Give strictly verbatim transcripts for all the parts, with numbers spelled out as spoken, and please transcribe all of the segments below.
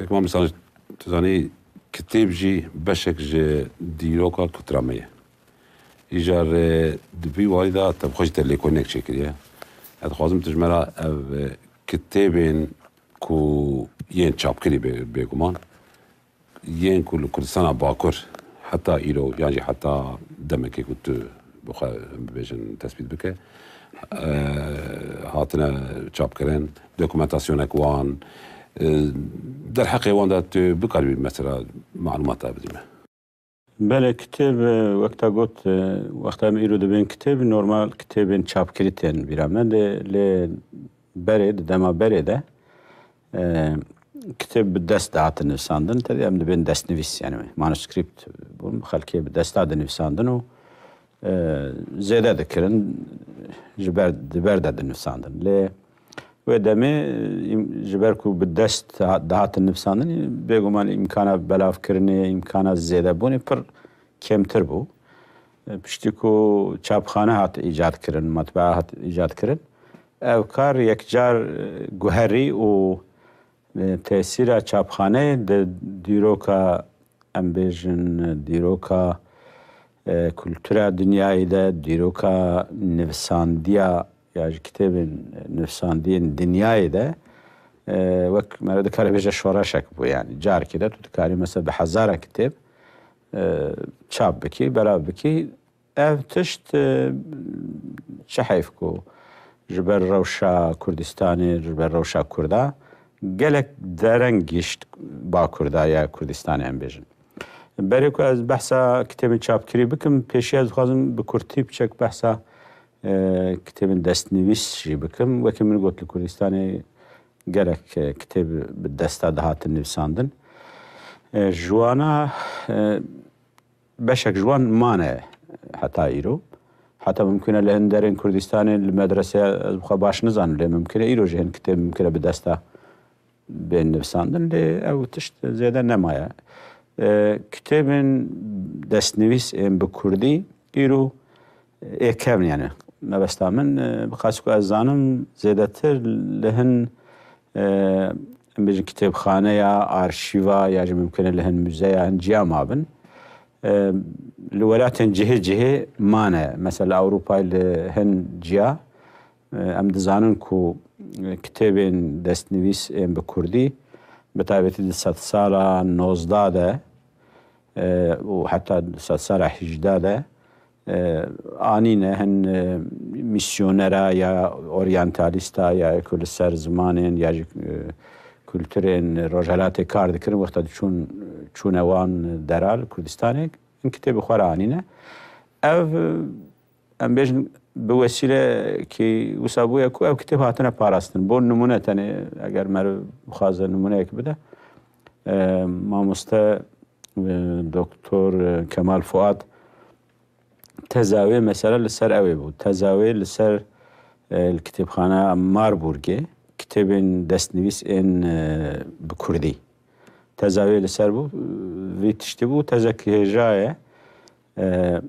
Tamam, mesela, tu zanî, kitêb jî beşek ji dîroka kultura me ye. Îcar, e, di vî warî de te bi xwe jî te lêkolînek çêkiriye. Ez dixwazim tu ji me re ev, e, kitêbên ku yên çapkirî bê-, bêguman, yên ku li Kurdistana Bakur heta îro, yan jî heta demekê ku tu bi xwe bibêjin tespît bike, e, hatine çapkirin, dokumentasyonek wan, e, derheqê wan de tu bikarî mesela malûmata bidî me. Belê, kitêb, e, wek te got, e, wexta em îro dibên kitêb, normal kitêbên çapkirî tên bîra me de, lê berê, di dema berê de, e, kitêb bi dest dihatin nivîsandin, tevî em dibên destnivîs, yani manuskrîpt bûn, xelkê bi desta dinivîsandin û, e, zêde dikirin, ji ber, di ber de dinivîsandin. Lê wê demê, e, îm-, ji ber ku bi dest diha-, dihatin nivîsandin, bêguman îmkana belavkirinê, îmkana zêdebûnê pir kêmtir bû. E, piştî ku çapxane hat îcad kirin, matbaa hat îcad kirin, ev kar yekcar, e, guherî û, e, tesîra çapxaneyê di dîroka, em bêjin, dîroka, e, kultura dinyayê de, dîroka nivîsandiya ya ji kitêbên nivîsandiyên dinyayê de, e, wek mere dikare bêje şoreşek bû, yani carekê de tu dikarî mesela bi hezara kitêb, e, çap bikî, belav bikî. Ev tişt, e, çi heyf ku ji ber rewşa Kurdistanê, ji ber rewşa Kurda gelek dereng gihişt Bakur da ya Kurdistanê, em bêjin. Berê ku ez behsa kitêbên çapkirî bikim, pêşî ez dixwazim bi kurtî biçek behsa, e, kitêbên destnivîs jî bikim. Wekî min got, li Kurdistanê gelek, e, kitêb bi desta dihatin nivîsandin. E, ji wana, e, beşek ji wan mane heta îro. Heta mimkun e li hin derên Kurdistanê li medreseya ez bi xwe baş nizanim, lê mimkun e îro jî hin kitêb mimkun e bi desta bên nivîsandin, lê ew tişt zêde nemaye. E, kitêbên destnivîs ên bi kurdî îro ê kevn, yani mebesta min, e, bi qasî ku ez zanim, zêdetir li hin, e, em bêjin kitêbxaneya, arşîva ya jî mimkun e li hin muzeya, hin ciya mabin. E, li welatên cihê cihê mane. Mesela Ewropayê li hin ciya, e, em dizanin ku, e, kitêbên destnivîs ên bi kurdî, bi taybetî di sedsala nozdeh de, e, û heta di sedsala hejdeh de, e, anîne hin, e, mîsyonera ya oryantalîsta ya ku li ser zimanên ya jî, e, kulturên Rojhelatê kar dikirin, wexta diçûn, çûne wan dera li Kurdistanê, hin kitêb bi xwe re anîne. Ev, e, em bêjin, bi wesîlekî wisa bûye ku ev kitêb hatine parastin. Bo nimûne, tenê eger meriv bixwaze nimûneyek bide, e, mamoste, e, Doktor Kemal Fuat teza wê mesela li ser ew ê bû. Teza wê li ser, e, li kitêbxana Marburgê kitêbên destnivîs ên, e, bi kurdî. Teza wê li ser bû, vî tiştî bû, tezek hêja ye. E,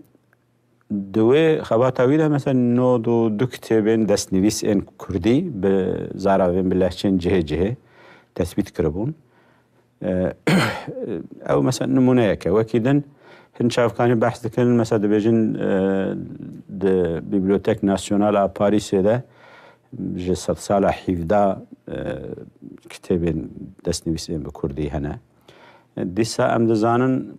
Di wê xebata wî de mesela nod û du kitêbên destnivîs ên kurdî bi zaravên, bi lehçên cihê cihê tespît kiribûn. E, ew mesela nimûneyek e. Wekî din hin çavkanî behs dikin, mesela dibêjin, e, di Bibliothèque Nationale a Parîsê de ji sedsala hevdeh, e, kitêbên destnivîs ên bi kurdî hene. Dîsa em dizanin,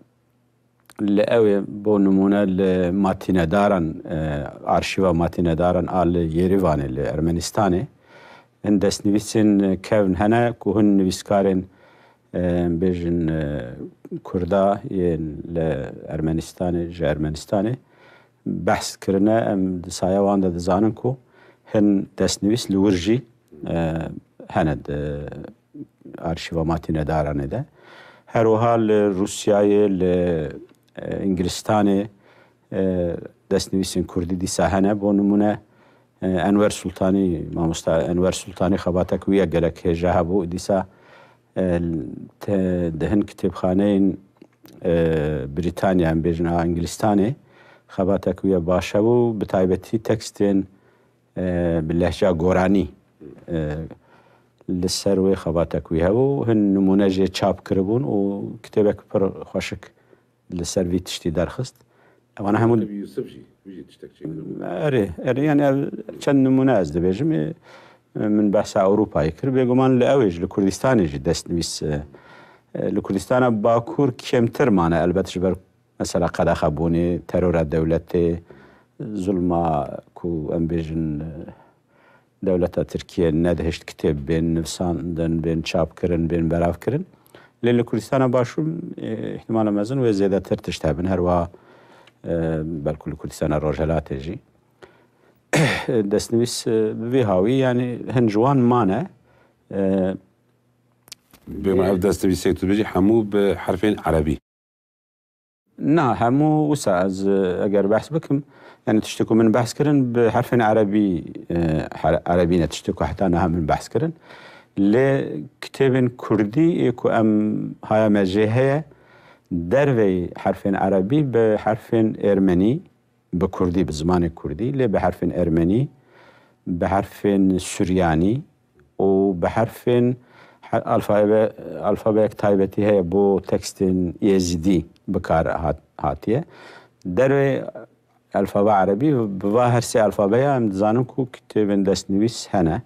li ew ê, bo nimûne, li matînedaran, e, arşîva matînedaran a li Yêrîvanê, li Ermenistanê, hin destnivîsên kevn hene ku hin nivîskarên, e, bêjin, e, Kurda yên li Ermenistanê, ji Ermenistanê behs kirine. Em di saya wan de dizanin ku hin destnivîs li wir jî, e, hene di arşîva matînedaranê de. Her wiha li Rûsyayê, li, e, Îngilistanê, e, destnivîsên kurdî dîsa hene. Bo nimûne, e, Enwer Sultanî, mamosta Enwer Sultanî xebatek wî ye gelek hêja hebû. Dîsa, e, te-, di hin kitêbxaneyên, e, Brîtanya, em bêjin a Îngilistanê xebatek wî ye baş hebû. Bi taybetî tekstên, e, bi lehça goranî, e, li ser wê xebatek wî hebû. Hin nimûne jê çap kiribûn û kitêbek pir xweşik li ser vî tiştî derxist. Ewana hemû Kitêbî Yusuf jî, wî jî tiştek çêkiribû. Erê, erê, yani ev çend nimûne ez dibêjim. Ê, min behsa Ewropayê kir. Bêguman li ew ê jî, li Kurdistanê jî destnivîs, e, e, li Kurdistana Bakur kêmtir mane, elbet ji ber mesela qedexebûnê, terora dewletê, zulma ku em bêjin, e, dewleta Tirkiye nedihişt kitêb bên nivsandin, bên çapkirin, bên beravkirin. Lê li Kurdistana Başûr, e, îhtimala mezin wê zêdetir tişt hebin. Her wiha, e, belkû li Kurdistana Rojhelatê jî. Destnivîs, e, bi vî hawî, yani hin ji wan mane. E, Bêguman ev destnivîsê tu dibêjî hemû bi herfên erebî. Na, hemû wisa ez, e, eger behs bikim, yani tiştê ku min behs kirin bi herfên erebî, e, her-, erebî ne, tiştê ku heta niha min behs kirin. Lê kitêbên kurdî ê ku em haya me jê heye, dervey herfên erebî bi herfên êrmenî, bi kurdî, bi zimanê kurdî, lê bi herfên êrmenî, bi herfên suryanî û bi herfên he-, alfabe, alfabeyek taybetî heye bo tekstên êzidî bi kar hat-, hatiye. Dervê alfabe erebî, bi va her sê alfabeya em dizanin ku kitêbên destnivîs hene.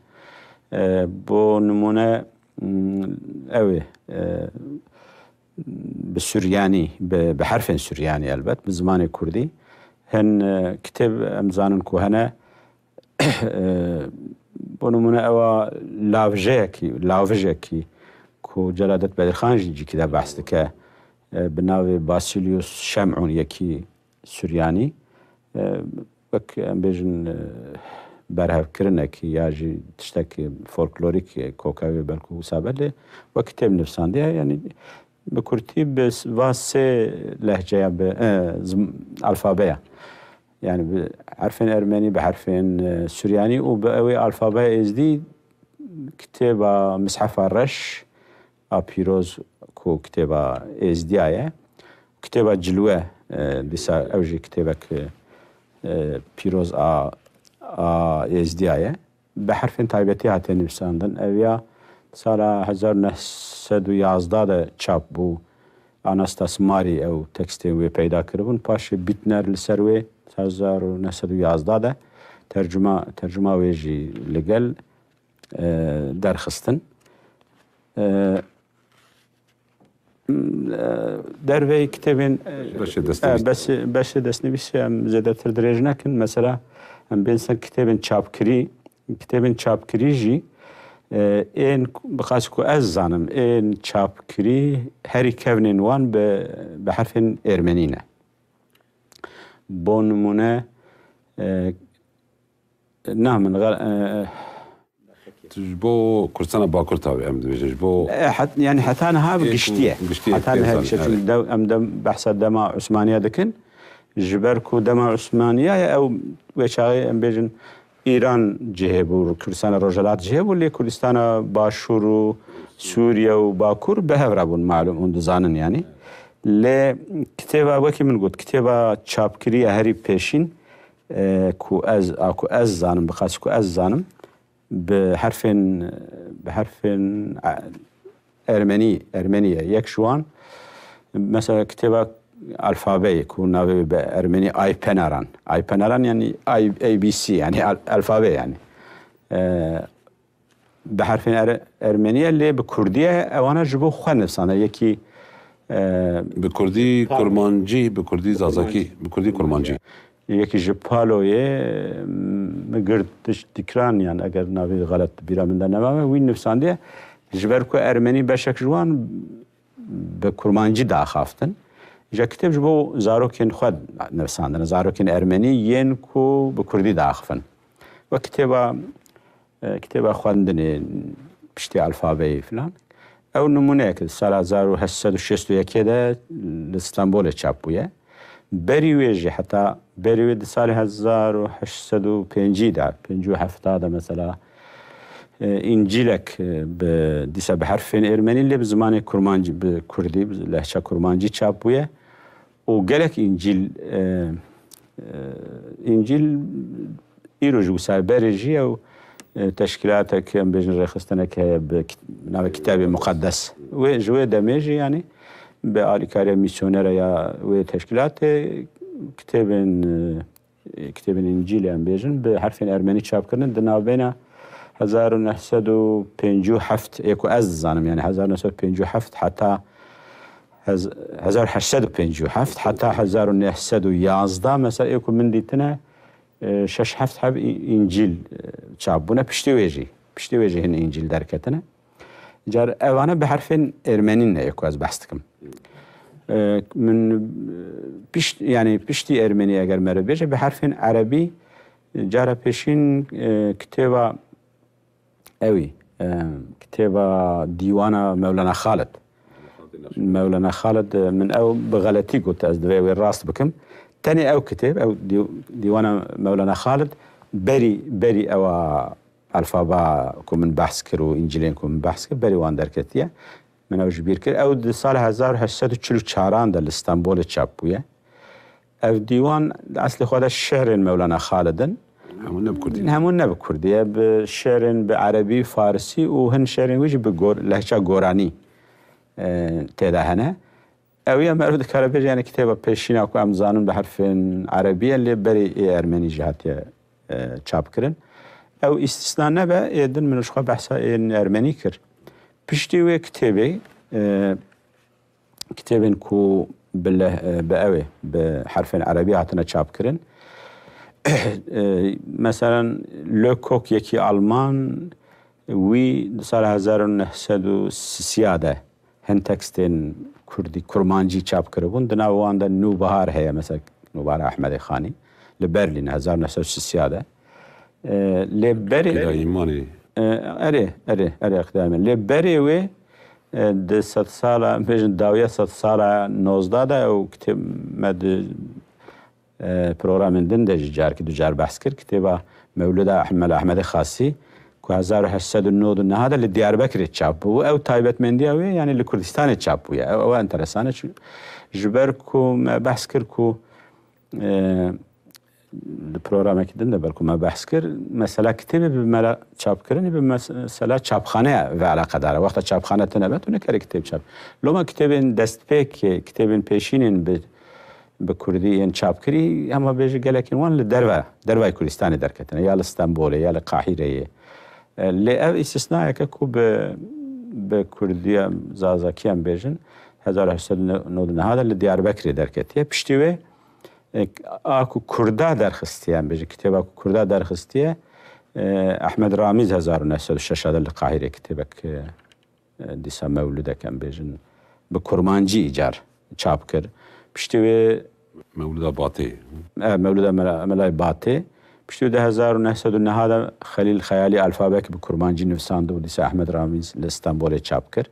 E, bo nimûne, m, ew ê, e, bi suryanî, bi, bi herfên suryanî elbet, bi zimanê kurdî. Hin, e, kitêb em zanin ku hene, e, bo nimûne ewa lavjeyekî, lavijekî ku Celadet Bedirxan jî cîkî de behs dike, e, bi navê Basilius Şem'ûn yekî suryanî, e, wek em bêjin, e, berhevkirinekî ya jî tiştekî folklorîk, e, koka wê belkû wisa be, lê wek kitêb nivîsandiye, yani bi kurtî bi s-, va sê lehçeya bi, e, zim-, alfabeya. Yani bi herfên ermenî, bi herfên, e, suryanî û bi ew ê alfabeya êzdî kitêba Mishefa Reş a pîroz ku kitêba êzdiya ye. Kitêba Cilwe, e, dîsa ew jî kitêbek, e, pîroz a, a êzdiya ye. Bi herfên taybetî hate nivîsandin. Ev ya sala hezar û neh sed û yazdeh de çap bû. Anastas Mari ew tekstên wê peyda kiribûn. Paşê Bitner li ser wê hezar û neh sed û yazdeh de tercuma, tercuma wê jî li gel, e, derxistin. E, e, derveyî kitêbên, e, Beşê destnivîs. e, beşê, beşê destnivîsê em zêdetir dirêj nekin. Mesela, em bên ser kitêbên çapkirî, kitêbên çapkirî jî, e, ên ku, bi qas ku ez zanim, ên çapkirî herî kevnên wan bi, bi herfên êrmenî ne. Bo nimûne, e, na min xel-, e, Tu ji bo Kurdistana Bakur tabi em dibêjin, ji bo E, het-, yani heta niha bi Ê, giştiye. giştiye, Heta niha pêzan, giştiye. Çünkü evet. dev-, em dem, behsa dema Osmaniye dikin. Ji ber ku dema Osmaniye ye, ew wê çaxê em bêjin Îran cihê bû, Kurdistana Rojhelat cihê bû, lê Kurdistana Başûr û Sûriye û Bakur bi hev re bûn, malum, hûn dizanin yani. Lê kitêba, wekî min got, kitêba çapkiriye herî pêşîn, e, ku ez, a ku ez zanim, bi qas ku ez zanim, bi herfên, bi herfên, e, ermenî, ermenî ye. Yek ji wan, mesela kitêba alfabeyê ku navê wê bi ermenî Aypenaran. Aypenaran yani A B C yani al-, alfabe yani. E, bi herfên er-, ermenî ye, lê bi kurdî ye, ewana ji bo xwe nivîsane. Yekî, e, Bi kurdî Palo. kurmancî, bi kurdî zazakî, bi kurdî kurmancî. Yekî ji Paloyê, mi girt diş dikran, yan eger navê xelet bîra min de nemabe, wî nivîsandiye. Ji ber ku ermenî beşek ji wan bi kurmancî daxaftin. Îja kitêb ji bo zarokên xwe nivîsandine, zarokên ermenî yên ku bi kurdî daxifin. Wek kitêba, e, kitêba xwendinê, piştî alfabeyê filan. Ew nimûneyek di sala hezar û heşt sed û şêst û yekê de li Stenbolê çap bûye. Berî wê jî, heta berî wê di salê hezar û heşt sed û pêncî de, pêncî û heft de mesela, e, Încîlek, e, bi, dîsa bi herfên êrmenî lê bi zimanê kurmancî, bi kurdî, bi lehça kurmancî çap bûye. Û gelek Încîl, e, e, Încîl îro jî wisa berê jî ew e, teşkîlatek, em bêjin rêxistinek heye bi kit-, navê Kitabê Muqeddes. Wê, ji wê demê jî, yanî, bi alîkariya mîsyonera ya wê teşkîlatê kitêbên, e, kitêbên Încîlê, em bêjin, bi herfên ermenî çap kirine di navbeyna hezar û neh sed û pêncî û heft, ê ku ez dizanim, yanî hezar û neh sed û pêncî û heft heta hez-, hezar û heşt sed û pêncî û heft heta hezar û neh sed û yazdeh, mesela, ê ku min dîtine, e, şeş heft heb î-, Încîl, e, çap bûne. Piştî wê jî, piştî wê jî hin Încîl derketine. Car evane bi herfên ermenî ne, ê ku ez behs dikim. E, min, e, pişt-, yanî piştî ermenî eger mere bêje, bi herfên erebî, e, cara pêşîn, e, kitêba ewî, e, kitêba dîwana Mewlana Xalid. Mewlana Xalid, e, min ew bi xeletî got, ez divê wê rast bikim. Tenê ew kitêb, ew dî-, dîwana Mewlana Xalid, berî, berî ewa alfaba ku min behs kir û Încîlên ku min behs kir, berî wan derketiye. Min ew ji bîr kir. Ew di sala hezar û heşt sed û çil û çaran de li Stenbolê çap bûye. Ev dîwan di eslê xwe de şi'rên Mewlana Xalid in. Hemû ne bi kurdî. Hemû ne bi kurdî ye. Bi şi'rên bi erebî, farisî û hin şi'rên wî jî bi gor-, lehça goranî, e, tê de hene. Ew ya meriv dikare bêje, yanî kitêba pêşîna ku em dizanin bi herfên erebî ye, lê berê ê ermenî jî hatiye, e, çapkirin. Ew îstisna nebe, ê din min ji xwe behsa ên ermenî kir. Piştî wê kitêbê, e, kitêbên ku bi leh-, e, bi ew ê, bi herfên erebî hatine çapkirin. E, meselen, Le Coq yekî Alman, wî di sala hezar û neh sed û sisiya de hin tekstên kurdî, kurmancî çap kiribûn. Di nav wan de Nûbihar heye, mesela Nûbihara Ehmedê Xanî, li Berlîn, hezar neh sed û sisiya de. E, lê berê Qîda Îmanê. E, erê, erê, erê, Qîda Îmanê. Lê berê wê, e, di sedsala, bêjin dawiya sedsala nozdeh de, ew kitêb me di, e, programên din de jî carekî du car behs kir. Kitêba Mewlida Ehm-, Mela Ehmedê Xasî, ku hezar û heşt sed û nod û neh de li Diyarbekirê çap bû. Ew taybetmendiya wê, yanî li Kurdistanê çap bûye. Ew, ew enteresan e. Çi-, ji ber ku me behs kir ku, e, di programekî din de belku me behs kir, mesela kitêbê bi mela çapkirinê bi mes-, mesela çapxaneya ve eleqedar e. Wexta çapxane tune be, tu nikarî kitêb çap. Loma kitêbên destpêkê, kitêbên pêşînên bi, bi kurdî yên çapkirî, hema bêje gelekên wan li derve, dervayê Kurdistanê derketine. Ya li Stenbolê, ya li Qahîreyê. E, lê ev îstisnayeke ku bi, bi kurdiya zazakî em bêjin, hezar û heşt sed û nod û neh de li Diyarbekirê derketiye. Piştî wê, e, a ku kurda derxistiye, em bêjin, kitêba ku kurda derxistiye, e, Ehmed Ramîz hezar û neh sed û şeş de li Qahîrê kitêbek, e, e, dîsa mewlidek, em bêjin, bi kurmancî îcar çap kir. Piştî wê Mewlida Batê. E, Mewlida Mela-, Melayê Batê. Piştî wê di hezar û neh sed û neh de Xelîl Xeyalî alfabek bi kurmancî nivîsandibû, dîsa Ehmed Ramîz li Stenbolê çap kir.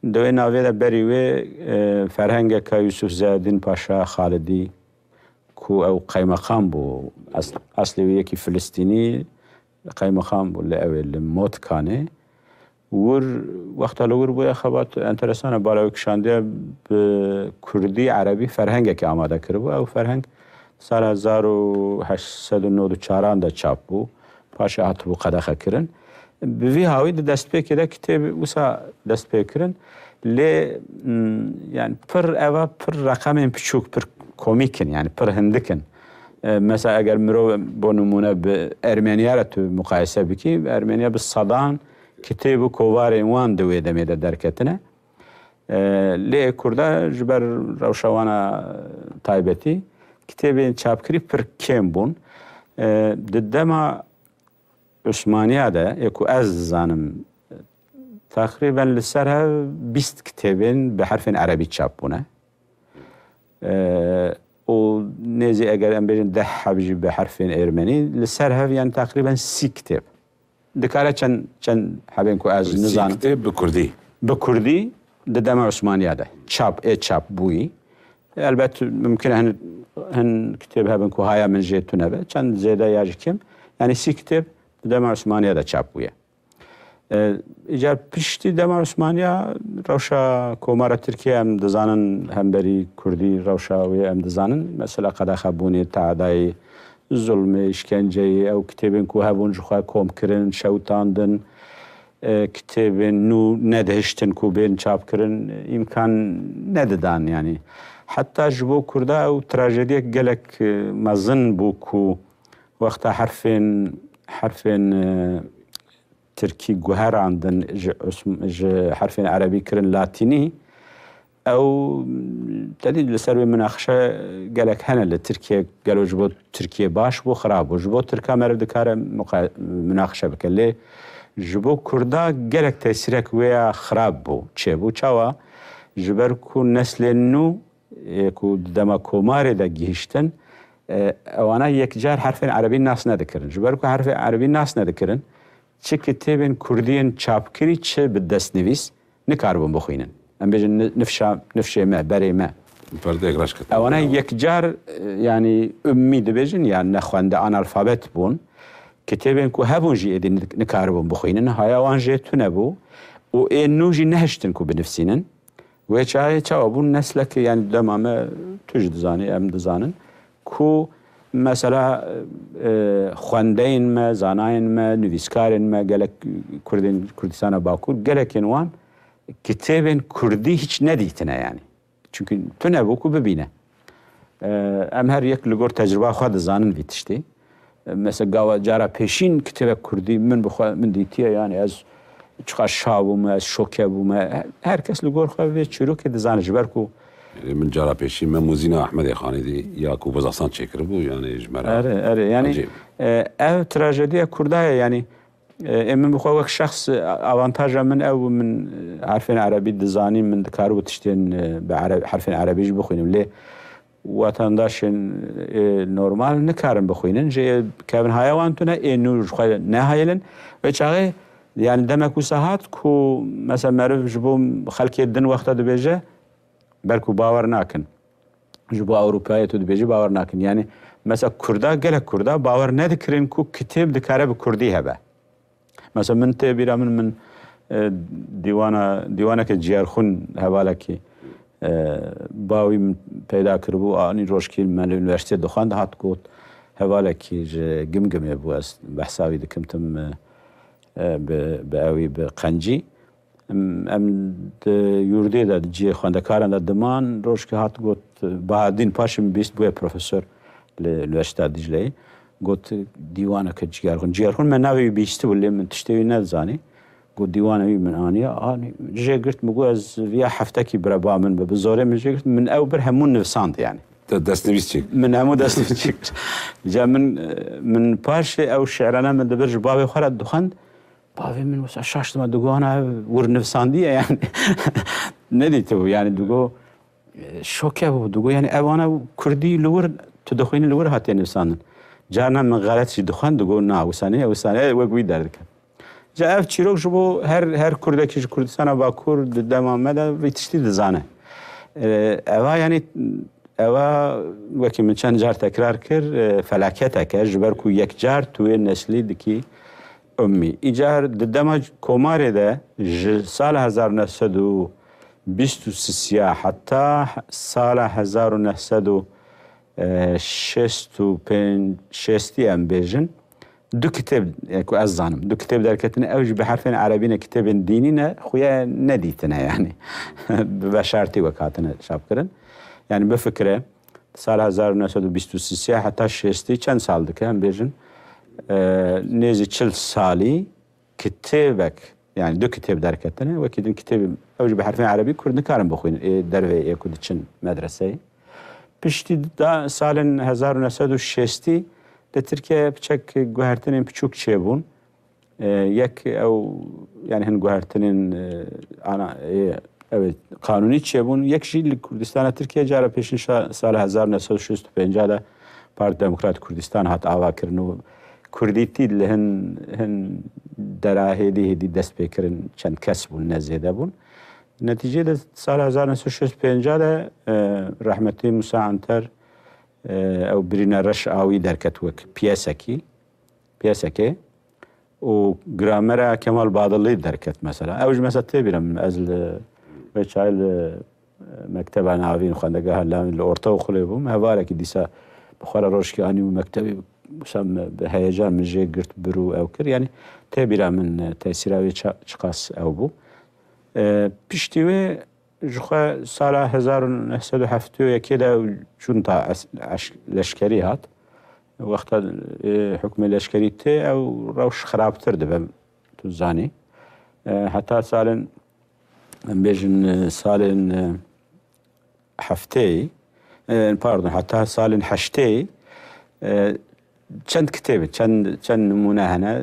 Di wê navê de berî wê, e, ferhengeka Yusuf Zeyedîn Paşa Xalidî, ku ew qeymeqam bû, es-, eslê wî yekî Filistînî, qeymeqam bû li ew ê li Motkanê. Wir, wexta li wir bûye, xebat enteresan e, bala wê kişandiye, bi kurdî, erebî ferhengekê amade kiribû. Ew ferheng sala hezar û heşt sed û nod û çaran de çap bû. Paşê hatibû qedexe kirin. Bi vî hawî di destpêkê de kitêb wisa dest pê kirin. Lê, m, yani pir eva pir reqemên piçûk, pir komîk in, yani pir hindik in. E, mesela eger mirov bo nimûne bi Ermeniya re tu muqayese bikî, Ermeniya bi sedan kitêb û kovarên wan di wê demê de derketine. E, lê Kurda ji ber rewşa wana taybetî kitêbên çapkirî pir kêm bûn. E, di dema Osmaniya de, ê ku ez dizanim, teqrîben li ser hev bîst kitêbên bi herfên erebî çap bûne. E, û nêzî eger em bêjin deh heb jî bi herfên ermenî, li ser hev yani teqrîben sî kitêb. Dikare çend, çend hebên ku ez Sî nizanim. Kitêb bi kurdî. Bi kurdî di dema Osmaniya de çap, ê çap bûyî. Elbet mimkin e hin, hin kitêb hebin ku haya min jê tune be. Çend zêde ya jî kêm. Yani sî kitêb di dema Osmaniya de çap bûye. E, îcar piştî dema Osmaniya rewşa Komara Tirkiye em dizanin, hemberî kurdî rewşa wê em dizanin. Mesela qedexebûnê, teadayê, zulmê, îşkenceyê, ew kitêbên ku hebûn ji xwe kom kirin, şewitandin, e, kitêbên nû nedihiştin ku bên çapkirin, îmkan nedidan, yanî. Heta ji bo Kurda ew trajediyek gelek, e, mezin bû ku wexta herfên, herfên, e, tirkî guherandin, ji Osm-, ji herfên erebî kirin latînî, ew, te dî li ser wê minaxişe gelek hene li Tirkiye, gelo ji bo Tirkiye baş bû, xirab bû. Ji bo Tirka meriv dikare muqa-, minaxişe bike. Lê ji bo Kurda gelek tesîrek wê ya xirab bû, çêbû. Çawa? Ji ber ku neslên nû, ê ku di dema komarê de gihiştin, e, ewana yekcar herfên erebî nas nedikirin. Ji ber ku herfên erebî nas nedikirin, çi kitêbên kurdî yên çapkirî, çi bi destnivîs nikaribûn bixwînin. Em bêjin ni-, nifşa, nifşê me, berê me. Perdeyek reş ketin. Ewana yekcar, e, yanî ummî dibêjin, yan nexwende, analfabet bûn. Kitêbên ku hebûn jî êdî nik-, nikaribûn bixwînin. Haya wan jê tune bû û ê nû jî nehiştin ku binivsînin. Wê çaxê çawa bûn? Neslekê, yanî dema me, tu jî dizanî, em dizanin ku mesela, e, xwendeyên me, zanayên me, nivîskarên me, gelek Kurdên Kurdistana Bakur, gelekên wan kitêbên kurdî hiç nedîtine yanî. Çimkî tune bû ku bibîne. E, em her yek li gor tecrûba xwe dizanin vî tiştî. E, mesela gava cara pêşîn kitêbek kurdî min bi xwe, min dîtiye, yanî ez çiqas şa bûme, ez şoke bûme. Her, her kes li gor xwe vê çîrokê dizane, ji ber ku Ê, min cara pêşî Mem û Zîna Ehmedê Xanê dî ya ku Bozaxsan çêkiribû, yanî ji me re Erê, erê, yanî, ecêb. E, ev trajediya Kurda ye, yanî, e, ê min bi xwe wek şexs, e, avantaja min ew bû, min, e, herfên erebî dizanî, min dikaribû tiştên, e, bi ereb-, herfên erebî jî bixwînim. Lê wetandaşên, e, normal nikarin bixwînin. Jê kevin haya wan tune, ê nû ji xwe nehayilin. Wê çaxê, yanî demek wisa hat ku mesela meriv ji bo xelkê din wexta dibêje, belku bawer nakin. Ji bo Ewropayê tu dibêjî bawer nakin. Yanî mesela Kurda, gelek Kurda bawer nedikirin ku kitêb dikare bi Kurdî hebe. Mesela min tê bîra min, min, e, dîwana, dîwaneke Ciyarxwîn hevalekî, e, bawî min peyda kiribû, anî rojkî me li unîversîtê dixwend, hat got, hevalekî ji Gimgimê bû, ez behsa wî dikim, tim, e, e, bi, bi ewî, bi Qencî. Em, em di yurdê de, di cihê xwendekaran de diman, rojkê hat got, Bahadîn, paşê min bîst, bûye profesor li Unîversîteya Dîcleyê. Got, dîwaneke Ciyarxwîn. Ciyarxwîn me navê wî bihîstibû, lê min tiştê wî nedizanî. Got, dîwana wî min aniye. Anî, jê girt, min got, ez viya heftekî bira ba min bi. Bi zorê min jê girt, min ew bir hemû nivîsand yanî. Te destnivîs çêkir. Min hemû destnivîs çêkir. Ca min, min paşê ew şi'rane min dibir ji bavê xwe re dixwend. Bavê min wisa şaş dima, digo, ana ev wir nivîsandiye yanî. Nedîtibû yanî, digo, e, şoke bû, digo, yanî ev ana kurdî li wir, tu dixwînî li wir hatiye nivîsandin. Carna min xelet jî dixwend, digo, na, wisa nîye, wisa nîye, wek wî derdike. Ca ev çîrok ji bo her, her kurdekî ji Kurdistana Bakur di dema me de vî tiştî dizane. E, eva yanî Ewa, wekî min çend car tekrar kir, e, felaketek e, ji ber ku yek car tu wê neslî dikî ummî. Îcar di dema komarê de ji sala hezar neh sed û bîst û sisiya heta sala hezar û neh sed û şêst û pênc, şêstî em bêjin, du kitêb, e, ku ez zanim, du kitêb derketine, ew jî bi herfên erebî ne, kitêbên dînî ne, xuya nedîtine yanî. Bi veşartî wek hatine çapkirin. Yanî bifikire, sala hezar û neh sed û bîst û sê heta şêstî çend sal dike, em bêjin, e, nêzî çil salî kitêbek, yanî du kitêb derketine, wekî din kitêbê, ew jî bi herfên erebî, kurd nikarin bixwînin, ê derveyê ê ku diçin medreseyê. Piştî da salên hezar û neh sed û şêstî li Tirkiyeyê piçek guhertinên piçûk çêbûn. E, yek ew, yanî hin guhertinên, e, ana, e, ew ê qanûnî çêbûn. Yek jî li Kurdistana Tirkiye cara pêşîn şa-, sala hezar neh sed û şêst û pênc de Parti Demokrat Kurdistan hat avakirin û kurdîtî li hin, hin dera hêdî hêdî dest pê kirin, çend kes bûn, ne zêde bûn. Netîcê de sala hezar neh sed û şêst û pênc de, e, rehmetî Musa Anter, e, ew birîna reş a wî derket wek piyesekî, piyesekê û gramera Kemal Badilî derket mesela. Ew jî mesela tê bîra min, ez li vê çaxê li, e, mekteba navîn, xwendegeha navîn li ortaokulê bûm. Hevalekî dîsa bi xwe re rojkî anî û mektebê wisa min bi heyecan min jê girt bir û ew kir. Yanî tê bîra min, e, tesîra wê ça-, çiqas ew bû. E, piştî wê ji xwe sala hezar û neh sed û heftê û yekê de ew junta es-, eş-, leşkerî hat. Wexta, e, hukmê leşkerî tê ew rewş xirabtir dibe, tu zanî. E, heta salên, em bêjin, e, salên, e, heftê, e, pardon, heta salên heştê, e, çend kitêb, çend, çend nimûne hene,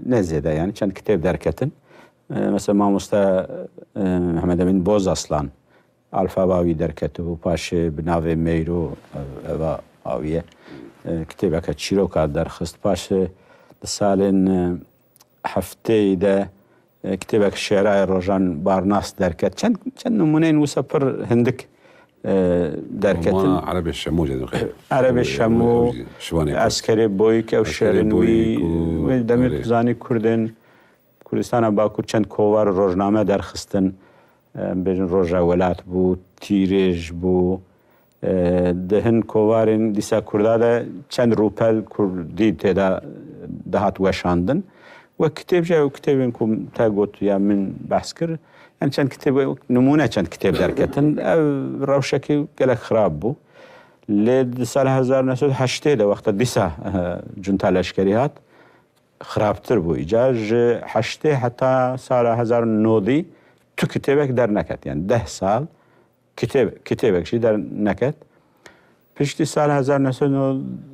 ne zêde yani, çend kitêb derketin. E, mesela mamoste, e, Mehmet Emin Bozaslan, alfaba wî derketibû, paşê bi navê Meyro, e, eva awiye, e, kitêbeke çîroka derxist. Paşê di salên, e, hefteyî de, e, kitêbek Şêrayê Rojan Barnas derket. Çend, çend nimûneyên wisa pir hindik, e, derketin. Romana Erebê Şemo jî dixê. Erebê Şemo, Şivanê Kurt. Eskerê Boyîk, ew Eskerê şêrên Boyîk wî, û wê demê erê. Tu zanî Kurdên Kurdistana Bakur çend kovar rojname derxistin. Em bêjin Roja Welat bû, Tîrêj bû. E, di hin kovarên dîsa Kurda de çend rûpel Kurdî tê de dihat weşandin. Wek kitêb jî ew kitêbên ku te got ya min behs kir, yani çend kitêb, nimûne çend kitêb derketin. Ev rewşekî gelek xirab bû. Lê di sala hezar neh sed û heştê de wexta dîsa, e, cunta leşkerî hat, xirabtir bû. Îcar ji heştê heta sala hezar nodî tu kitêbek derneket. Yani deh sal kitêb, kitêbek jî derneket. Piştî sala hezar neh sed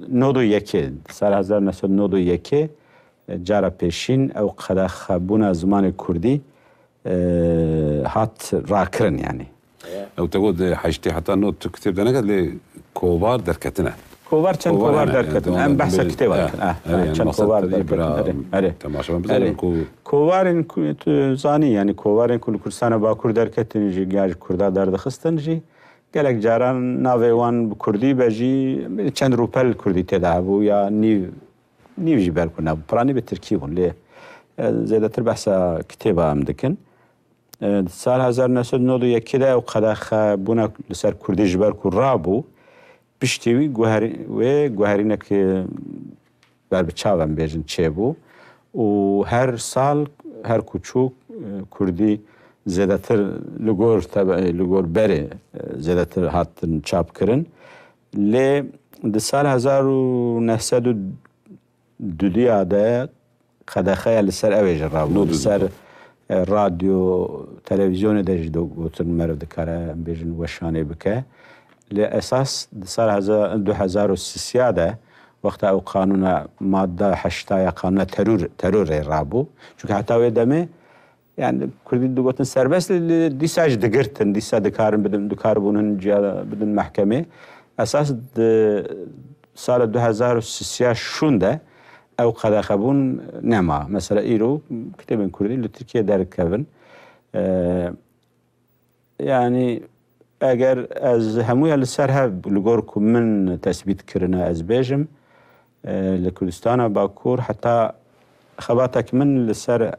nod û yekê, sala hezar neh sed nod û yekê, e, cara pêşîn ew qedexebûna zimanê kurdî, e, hat rakirin yani. Ew te got, e, heştê heta nod tu kitêb derneket, lê kovar derketine. Kovar çend kovar, kovar yani, derketin. Em behsa kitêba dikin. Eh, eh, yani çend kovar derketin. Erê, erê. Temaşevan bizanîn ku kovarên ku tu zanî, yani kovarên ku li Kurdistana Bakur derketin jî, ya ji Kurda derdixistin jî, gelek caran navê wan bi Kurdî be jî, çend rûpel Kurdî tê de hebû ya nîv, nîv jî belku nebû. Piranî bi Tirkî bûn, lê, e, zêdetir behsa kitêba em dikin. E, di sal hezar neh sed nod û yekê de ew qedexebûna li ser Kurdî ji ber ku rabû, piştî wî guherî-, wê guherînek, e, ber bi çav em bêjin çêbû û her sal, her ku çû, e, Kurdî zêdetir li gor tebe-, li gor berê, e, zêdetir hatin çapkirin. Lê di sal hezar û neh sed û dudiya de qedexeya li ser ew ê jî rabû. Li ser, e, radyo, televîzyonê de jî do-, gotin meriv dikare, em bêjin weşanê bike. Lê esas di sal heza-, du hezar û sisiya de, wexta ew qanûna madde heşta ya qanûna teror, terorê rabû. Çunke heta wê demê, yani Kurdî digotin serbest, lê dîsa jî digirtin, dîsa dikarin bidin, dikaribûn hin ciya bidin mehkemê. Esas di sala du hezar û sisiya şûn de ew qedexebûn nema. Mesela îro kitêbên Kurdî li Tirkiye derdikevin. E, yani eger ez hemûya li ser hev li gor ku min tesbît kirine ez bêjim, e, li Kurdistana Bakur heta xebatek min li ser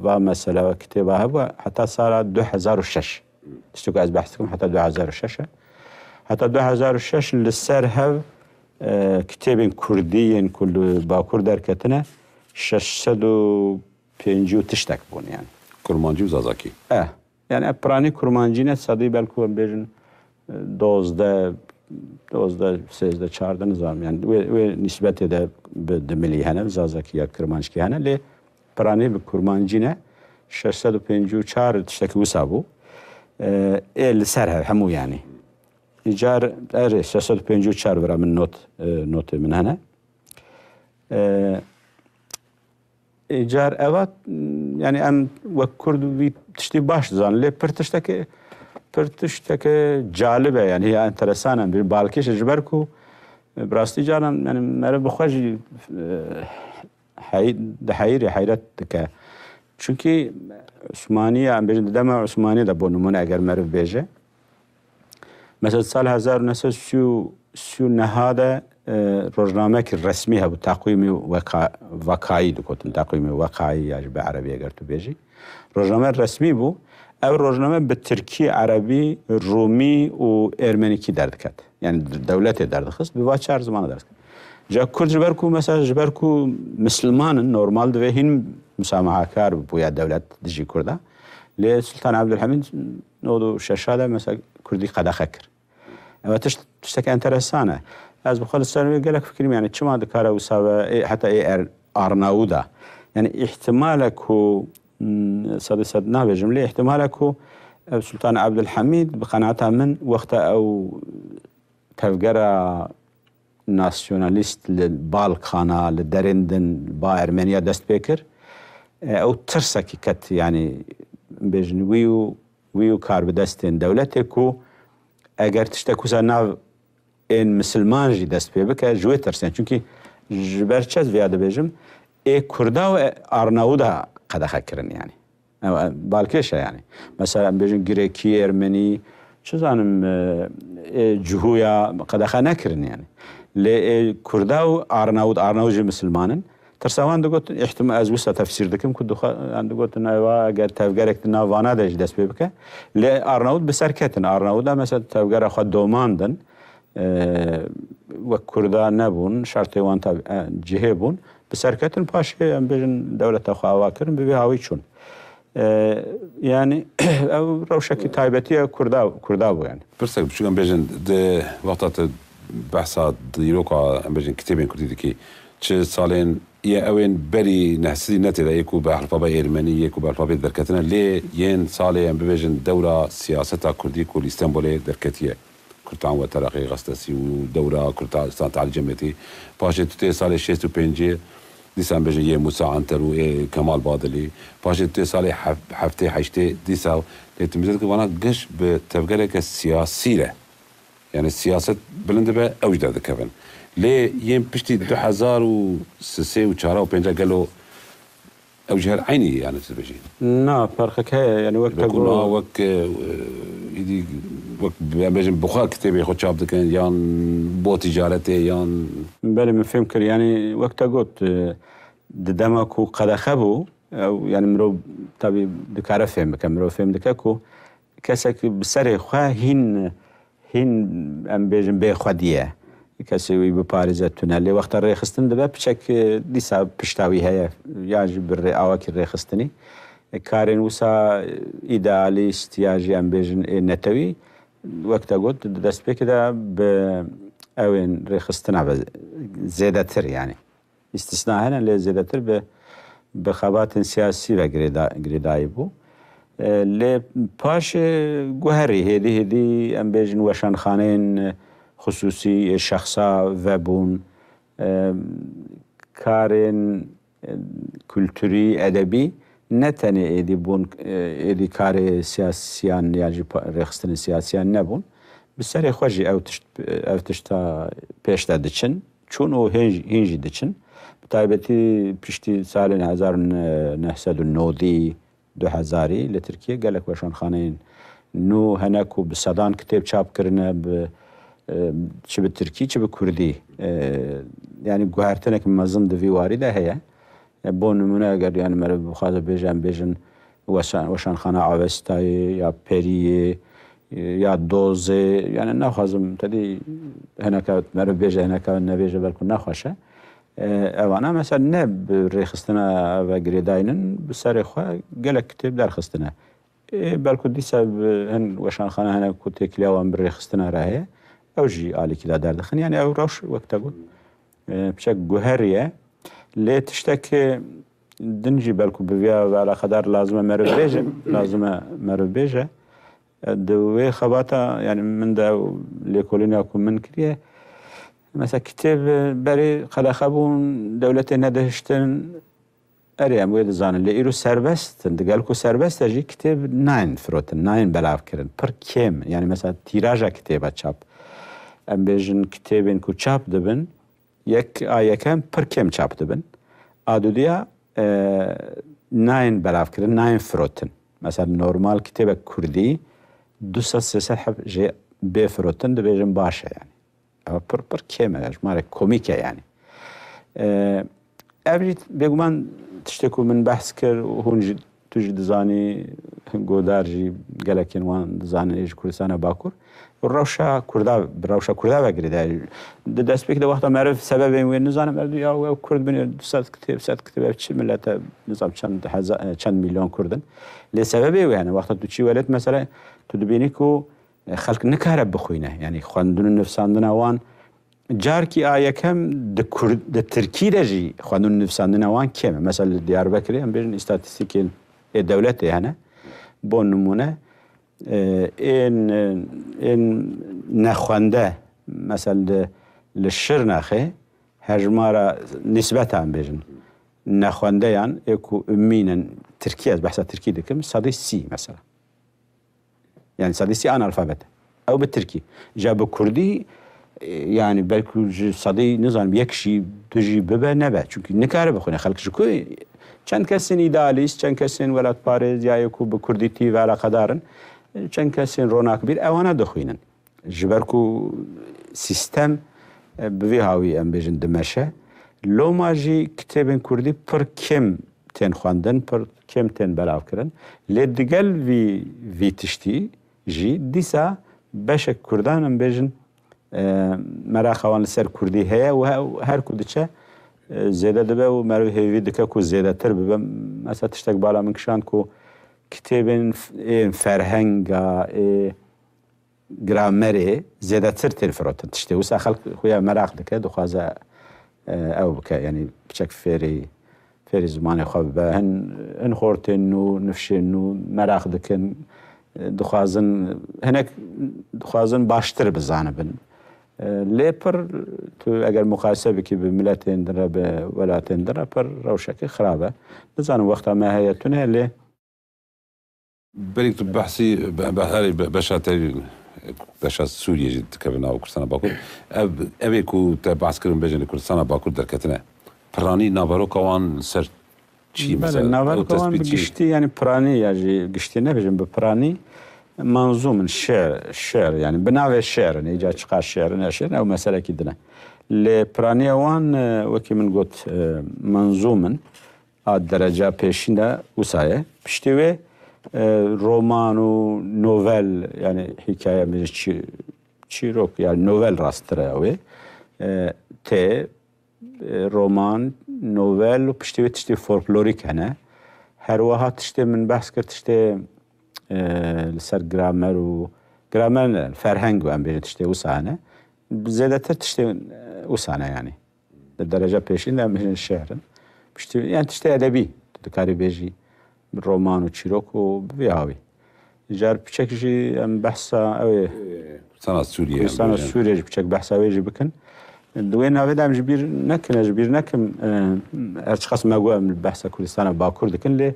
va mesela kitêba hebû heta sala du hezar û şeş. Tiştê ku ez behs dikim heta du hezar û şeş e. Heta du hezar û şeş li ser hev, e, kitêbên Kurdî yên ku li Bakur derketine şeş sed û pêncî û tiştek bûn yani. Kurmancî û Zazakî. E, yani ev piranî Kurmancî ne, sedî belku em bêjin, e, dozdeh, dozdeh, sêzdeh, çardeh nizanim yani. Wê, wê nîsbetê de bi dimilî hene, Zazakî ya Kirmanckî hene, lê piranî bi Kurmancî ne, şeş sed û pêncî û çar tiştekî wisa bû. E, ê li ser hev hemû yani. Îcar, erê, şeş sed û pêncî û çar vira min not, e, notê min hene. E, îcar eva, yani em wek Kurd vî tiştî baş dizanin, lê pir tiştekê, pir tiştekê calib e, yani ya enteresan e, bir balkêş e, ji ber ku, e, bi rastî caran, yani meriv bi xwe jî, e, hey-, diheyirê, heyret dike. Çunkî Osmaniye, em bêjin di dema Osmaniye de bo nimûne eger meriv bêje, mesela sal hezar û neh sed sî û, sî û neh de, e, rojnamekî resmî hebû, teqwîmî weka-, vekayî digotin, teqwîmî wekayî ya ji bi erebî eger tu bêjî. Rojname resmî bû. Ev rojname bi tirkî, erebî, rûmî û ermenîkî derdiket. Yani dewletê derdixist, bi va çar zimana derdiket. Ca Kurd ji ber ku, mesela, ji ber ku Misliman in, normal divê hîn musamahakar bûya dewlet dijî Kurda. Lê Sultan Abdulhamid nod û şeş de, mesela, Kurdî qedexe kir. Ev tişt, tiştek enteresan e. Ez bi xwe li ser wê gelek fikirîm, yani çima dikare wisa ve, ê, heta ê er, Arnawuda. Yani ihtimale ku, hmm, sedê sed nabêjim, lê ihtimale ku ev Sultan Abdulhamid bi qenaeta min wexta ew tevgera nasyonalîst li Balkana, li derên din ba Ermeniya dest pê kir. E, ew tirsekî ket, yani bêjin wî û, wî û karbidestên dewletê ku eger tiştek wisa nav ên misilman jî dest pê bike, ji wê tirsên. Çunkî ji ber çi ez viya dibêjim, ê Kurda û Arnawuda qedexe kirin yani. Ew, e, balkêş e yani. Mesela em bêjin Grekî, Ermenî, çi zanim, e, ê Cihûya qedexe nekirin yani. Lê ê Kurda û Arnawut, Arnawut jî misilman in. Tirsa wan digotin, ihtima-, ez wisa tefsîr dikim ku dixwe-, em digotin, ewa eger tevgerek di nav vana de jî dest pê bike. Lê Arnawut bi ser ketin. Arnawuda mesela tevgera xwe domandin. E, wek Kurda nebûn, şertê wan tabi, e, cihê bûn. Bi ser ketin, paşê em bêjin dewleta xwe ava kirin, bi vê hawî çûn. E, yani ev rewşekî taybetî ye Kurda, Kurda bû yani. Pirsek biçûk em bêjin, di wexta tu behsa dîroka, em bêjin, kitêbên Kurdî dikî, çi salên ye ewên berî neh sedî ne tê de, yê ku bi elfabê Ermenî, yê ku bi elfabê derketine, lê yên salê em bibêjin dewra siyaseta Kurdî ku li Îstenbolê derketiye. Kurtan we Teraqî Gastesî û dewra Kurtistan Tehlî Cemiyetî. Paşê tu tê salê şêst û pêncê, dîsa em bêjin yê Mûsa Anter û ê Kemal Badilî. Paşê tu tê salê hef-, heftê heştê dîsa lê tu mizet ki vana giş bi tevgereke siyasî re. Yani siyaset bilind dibe, ew jî derdikevin. Lê yên piştî du hezar û sisê û çara û pênca gelo ew jî her eynî ye, yani tu dibêjî? Na, ferqek heye, yani wek te got. Wek, e, îdî wek, em bêjin, bi xwe kitêbê xwe çap dikin, yan bo ticaretê, yan... Belê, min fêm kir. Yani wek te got, e, di dema ku qedexe bû, ew, yani mirov tabî dikare fêm bike, mirov fêm dike ku kesek bi serê xwe hîn hîn, em bêjin, bêxwedî ye. Kesê wî biparêze tune. Lê wexta rêxistin dibe, piçek, e, dîsa pişta wî heye, ya jî bi rê-, awakî rêxistinî. E, karên wisa, e, îdealîst ya jî, em bêjin, ê netewî, wek te got, di destpêkê de bi ewên rêxistina ve zêdetir, yani. Îstisna hene, lê zêdetir bi, bi xebatên siyasî ve girêda-, girêdayî bû. E, lê paşê guherî, hêdî hêdî, em bêjin, weşanxaneyên xisûsî, ê şexsa vebûn. E, karên, e, kulturî, edebî ne tenê êdî bûn, e, êdî karê siyasiyan ya jî pa-, rêxistinên siyasiyan nebûn. Bi serê xwe jî ew tişt, ev tişta pêş de diçin. Çûn û hên jî, hîn jî diçin. Bi taybetî piştî salên hezar û neh sed û nodî, du hezarî li Tirkiyê gelek weşanxaneyên nû hene ku bi sedan kitêb çap kirine, bi, e, çi bi tirkî, çi bi kurdî. E, yani guhertinek mezin di vî warî de heye. E, bo nimûne, eger, yani, meriv bixwaze bêje, em bêjin, weşan-, weşanxana Avestayê ya Periyê, e, ya Dozê, yani, naxwazim tedî hineke meriv bêje, hineke nebêje, belku nexweş e. E, evana, mesela, ne bi rêxistina ve girêdayî nin, bi serê xwe gelek kitêb derxistine. Ê, belku dîsa bi hin weşanxane hene ku têkiliya wan bi rêxistina re heye. Ew jî alîkî de derdixin. Yani ew rewş, wek te got, e, piçek guherî ye. Lê tiştek din jî belku bi viya ve eleqedar lazim e meriv bêje, lazim e meriv bêje. E, di wê xebata, yani min de ew lêkolîna ku min kiriye, mesela kitêb berê qedexe bûn, dewletê nedihiştin, Erê, em wê dizanin. Lê îro serbest in. Digel ku serbest e jî kitêb nayên firotin, nayên belav kirin. Pir kêm. Yani mesela tîraja kitêba çap. Em bêjin kitêbên ku çap dibin, yek a yekem pir kêm çap dibin. A dudiya, e, nayên belav kirin, nayên firotin. Mesela normal kitêbek kurdî du sed sê sed heb jê bê firotin, dibêjin baş e yani. Ev pir, pir kêm e, jimarek komîk e yani. Ee, ev jî bêguman tiştê ku min behs kir û hûn jî tu jî dizanî, godar jî gelekên wan dizanin ê ji Kurdistana Bakur. Rewşa Kurda, bi rewşa Kurda ve girêdayî. Di destpêkê de wexta meriv sebebên wê nizane, meriv diya ew Kurd bin, du sed kitêb, sed kitêb, ev çi millet e, nizam çend heza-, çend milyon Kurd in. Lê sebebê wê hene, wexta tu çî welêt, mesela, tu dibînî ku, e, xelk nikare bixwîne. Yanî xwendin û nivsandina wan carkî a yekem di Kurd, di Tirkî de jî xwendin û nivsandina wan kêm e. Mesela li Diyarbekirê em bêjin îstatîstîkên ê dewletê hene. Bo nimûne, e, ên, ên nexwende, mesela li, li Şirnexê hejmara nîsbeta em bêjin nexwendeyan ê ku ummî ne, Tirkî, ez behsa Tirkî dikim, sedî sî mesela. Yani sedî sî analfabet e. Ew bi Tirkî. Ja bi Kurdî, e, yani belkî ji sedî, nizanim, yek jî, du jî bibe, nebe. Çünkü nikare bixwîne. Xelk ji ku, çend kesên îdealîst, çend kesên welatparêz ya yê ku bi Kurdîtî ve eleqedar in, e, çend kesên ronakbîr ewana dixwînin. Ji ber ku sîstem, e, bi vî hawî em bêjin dimeşe. Loma jî kitêbên Kurdî pir kêm tên xwendin, pir kêm tên belavkirin. Lê digel vî, vî tiştî jî dîsa beşek Kurdan em bêjin, e, meraqa wan li ser Kurdî heye û he-, her ku diçe, e, zêde dibe û meriv hêvî dike ku zêdetir bibe. Mesela tiştek bala min kişand ku kitêbên f-, ên ferhenga, ê gramerê zêdetir tên firotin. Tiştê wisa xelk xuya meraq dike, dixwaze, e, ew bike. Yanî piçek fêrî, fêrî zimanê xwe bibe. Hin, hin xortên nû, nifşên nû meraq dikin. E, dixwazin, hinek dixwazin baştir bizanibin. E, lê pir tu eger muqayese bikî bi miletên din re, bi welatên din re pir rewşekê xirab e. Nizanim wexta me heye tune, lê Berî tu behsî, be-, be-, herî be-, beşa te, beşa Sûriyê jî dikeve nava Kurdistana Bakur. Ev, ev ê ku te behs kirin bêjin li Kurdistana Bakur derketine. Piranî naveroka wan li ser çi? Belê, mesela, naveroka wan bi giştî, yani piranî ya jî giştî nebêjin, bi piranî manzûm in, şiir, şiir, yani bi navê şiir in, îca çiqas şiir in ya şiir in, ew meselekî din e. Lê piraniya wan, e, wekî min got, e, manzûm in. A dereca pêşîn de wisa ye. Piştî wê, e, roman û novel, yani hikaye mi çî-, çîrok, yani novel rasttir e wê. E, tê, e, roman, novel û piştî wê tiştê folklorîk hene. Her wiha tiştê min behs kir, tiştê, e, li ser gramer û, gramer ne, ferheng û em bêjin tiştê wisa hene. Zêdetir tiştê, e, wisa ne yani. Di dereca pêşîn de em bêjin şiir in. Piştî, yani tiştê edebî, tu dikarî bêjî, roman û çîrok û bi vî hawî. Car piçek jî em behsa ew ê Kurdistana Sûriyê em Kurdistana bêjin. Sûriyê jî piçek behsa wê jî bikin. Di wê navê de em ji bîr nekin, ez ji bîr nekim, e, her çiqas me got em behsa Kurdistana Bakur dikin, lê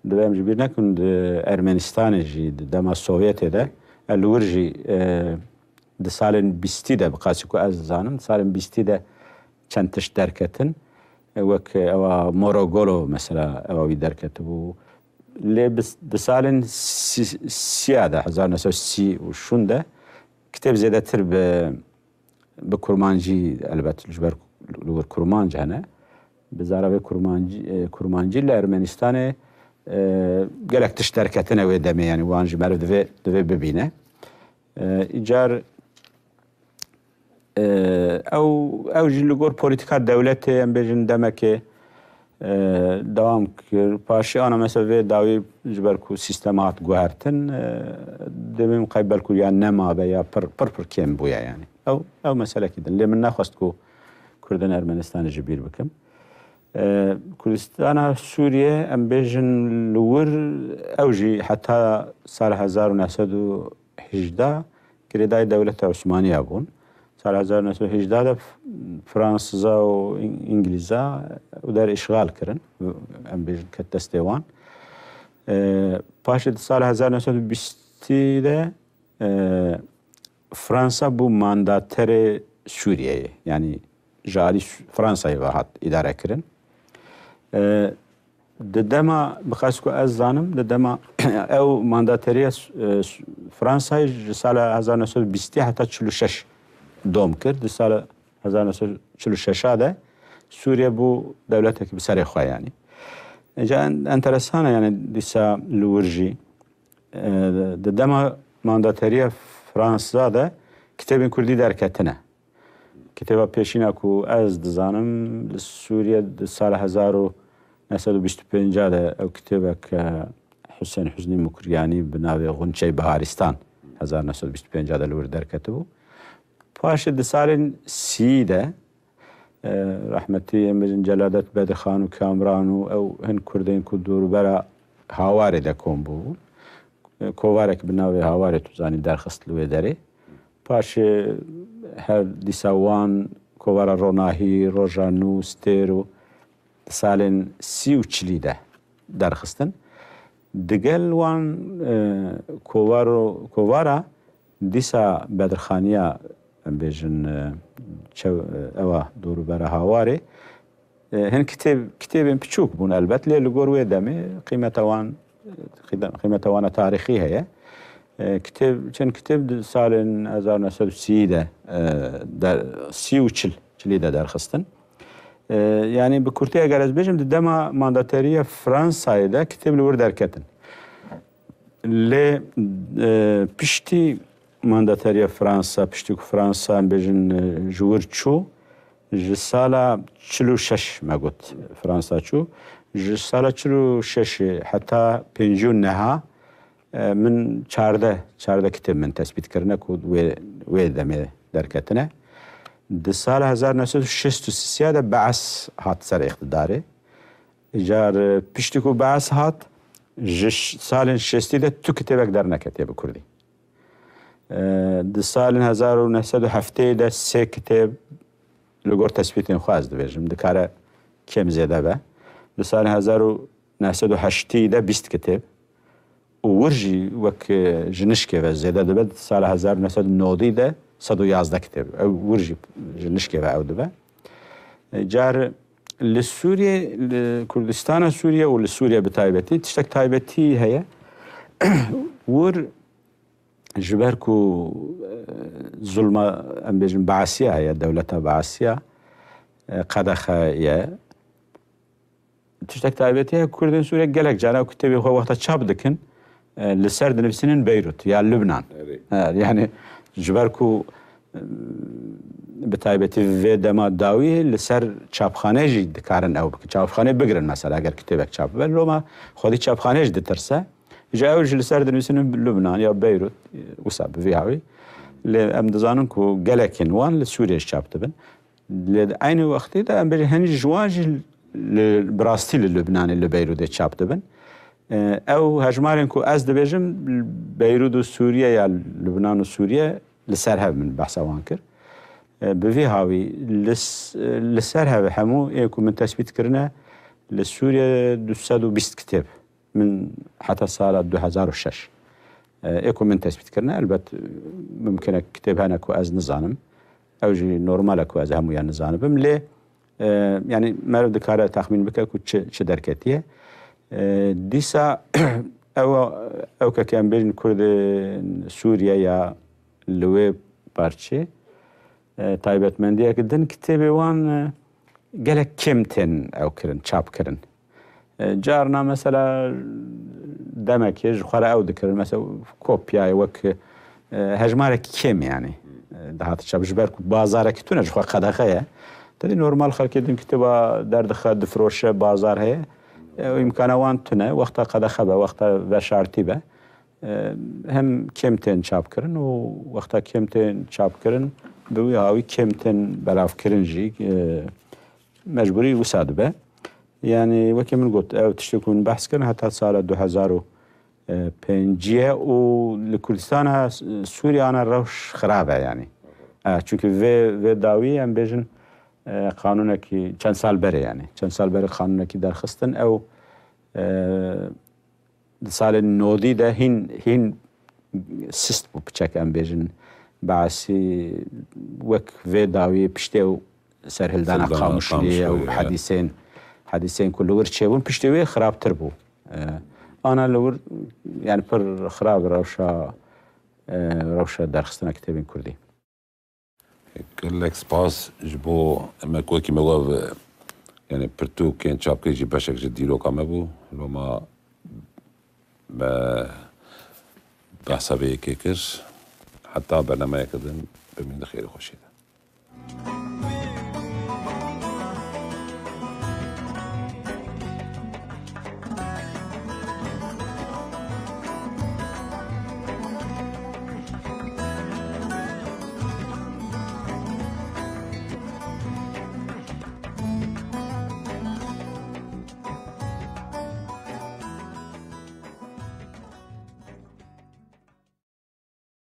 divê em ji bîr nekin di Ermenistanê jî, di dema Sovyetê de, e, li wir jî, e, Di salên bîstî de, bi qasî ku ez dizanim, di salên bîstî de çend tişt derketin. E, wek ewa Morogoro mesela, ewa wî derketibû. Lê bi, di salên sî-, sîya de, hezar neh sed sî û şûn de kitêb zêdetir bi, bi kurmancî, elbet ji ber li wir kurmanc hene. Bi zaravê kurmancî, e, kurmancî li Ermenistanê, e, gelek tişt derketine wê demê, yani wan jî meriv divê, divê bibîne. E, îcar, e, ew, ew jî li gor polîtîka dewletê, em bêjin demekê, e, dewam kir. Paşê ana mesela vê dawî ji ber ku sîstem hat guhertin, e, demê min qey belkû ya nemabe ya pir, pir, pir kêm bûye yani. Ew, ew meselekî din. Lê min nexwest ku Kurdên Ermenistanê ji bîr bikim. E, Kurdistana Sûriyê, em bêjin li wir, ew jî heta sala hezar û neh sed û hejdeh girêdayî dewleta Osmaniya bûn. Sala hezar û neh sed û hejdeh de F-, Fransiza û Îng-, Îngilîza û der îşxal kirin. Em bêjin ket destê wan. E, paşê di sala hezar neh sed û bîstî de, e, Fransa bû mandaterê Sûriyeyê. Yani ji alî Su-, Fransayê ve hat îdare kirin. E, di dema, bi qas ku ez zanim, di dema ew mandateriya Su-, e, Su-, Fransayê ji sala hezar neh sed û bîstî heta çil û şeş dom kir. Di sala hezar neh sed û çil û şeş de Sûriye bû dewletekî bi serê xwe, yanî. Îca en-, enteresan e, yani dîsa li wir jî, e, di dema mandateriya Fransa de kitêbên kurdî derketine. Kitêba pêşîna ku ez dizanim, li Sûriye di sala hezar û neh sed û bîst û pênc de ew kitêbek, e, Husên Huznî Mukriyanî bi navê Xunçey Biharîstan hezar neh sed û bîst û pênc de li wir derketibû. Paşê di salên sî de, e, rehmetî em bêjin Celadet Bedirxan û Kamran û ew hin kurdên ku dorûbera Hawarê de kom bûbûn. E, kovarek bi navê Hawarê tu zanî derxist li wê derê. Paşê her dîsa wan kovara Ronahî, Roja Nû, Stêr û di salên sî û çilî de derxistin. Digel wan, e, kovaro-, kovara dîsa Bedirxaniya, em bêjin, e, çew-, e, ewa dorûbera Hawarê, e, hin kitêb-, kitêbên piçûk bûn elbet, lê li gor wê demê qîmeta wan, e, qîde-, qîmeta wana tarîxî heye. E, kitêb, çend kitêb di salên hezar neh sed û sî de, e, der-, sî û çil, çilî de derxistin. E, yani bi kurtî eger ez bêjim, di dema mandateriya Fransayê de kitêb li wir derketin. Lê, e, piştî mandateriya Fransa, piştî ku Fransa, em bêjin, e, ji wir çû, ji sala çil û şeş me got Fransa çû, ji sala çil û şeş heta pêncî û neh, e, min çardeh, çardeh kitêb min tespît kirine ku wê, wê demê derketine. Di sala hezar neh sed û şêst û sê de Bees hat ser îqtidarê. Îcar, e, piştî ku Bees hat, ji ş-, salên şêstî de tu kitêbek derneketiye bi kurdî. E, di salên hezar û neh sed û heftê de sê kitêb li gor tespîtên xwe ez dibêjim, dikare kêm zêde be. Di salên hezar û neh sed û heştî de bîst kitêb û wir jî wek, e, ji nişkê ve zêde dibe, di sala hezar û neh sed û nodî de sed û yazdeh kitêb. Ew wir jî ji nişkê ve ew dibe. E, car li Sûriyê, li Kurdistana Sûriye û li Sûriye bi taybetî tiştek taybetî heye. Wir ji ber ku, e, zulma, em bêjin, Beesiya heye, dewleta Beesiya, e, qedexe ye. Tiştek taybetî heye, Kurdên Sûriye gelek cara ku kitêbê xwe wexta çap dikin, e, li ser dinivîsînin Beyrût ya Lubnan. Evet. E, yani ji ber ku, e, bi taybetî vê dema dawî li ser çapxaneyê jî dikarin ew bikin. Çapxaneyê bigirin mesela eger kitêbek çap bibe. Loma xwedî çapxaneyê jî ditirse. Ji ew jî li ser dinivîsînin Lubnan ya Beyrût, e, wisa bi vî hawî. Lê em dizanin ku gelekên wan li Sûriyê jî çap dibin. Lê di eynî wextî de em bêjin hinî ji wan jî li, bi rastî li Lubnanê, li Beyrûdê çap dibin. E, ew hejmarên ku ez dibêjim, Beyrûd û Sûriye ya Lubnan û Sûriye li ser hev min behsa wan kir. E, bi vî hawî li s-, li ser hev hemû ê ku min tespît kirine, li Sûriye du sed û bîst kitêb. Min heta sala du hezar û şeş, e, ê ku min tespît kirine, elbet, e, mimkin e kitêb hene ku ez nizanim. Ew jî normal e ku ez hemûyan nizanibim. Lê, e, yani meriv dikare texmîn bike ku çi, çi derketiye. E, dîsa ew, ew kekê em bêjin Kurdên Sûriye ya li wê parçê, e, taybetmendiyek din kitêbê wan, e, gelek kêm tên ew kirin, çap kirin. E, carna mesela demekê ji xwe re ew dikirin, mesela kopyayê wek, e, hejmarek kêm yani, e, dihate çap. Ji ber ku bazarekî tune ji xwe qedexe ye. Tedî normal xelkê din kitêba derdixe, difiroşe, bazar heye. E, îmkana wan tune, wexta qedexe be, wexta veşartî be. E, hem kêm tên çap kirin û wexta kêm tên çap kirin, bi wî hawî kêm tên belavkirin jî, e, mecbûrî wisa dibe. Yani wekî min got, ew tiştê ku min behs kirin heta sala du hezar û pêncî ye û li Kurdistana Sûriye ana rewş xirab e yani. E, çünkü vê, vê dawî em bêjin, e, qanûnekî çend sal berê yani. Çend sal berê qanûnekî derxistin ew, e, di salên nodî de hîn, hîn sist bû piçek em bêjin. Beesî wek vê dawî piştê ew serhildana Serhildana Qamişliyê, Qamişliyê, ew evet. Hedîsên, hedîsên ku li wir çêbûn, piştê wê xirabtir bû. E, ana li wir, yani pir xirab rewşa, e, rewşa derxistina kitêbên kurdî. Gelek spas ji bo me ku wekî me got, Yani pirtûkên çapkirî jî beşek ji dîroka me bû. Loma me behsa vê yekê kir. Heta bernameyeke din bimînin di xêr û xweşiyê de.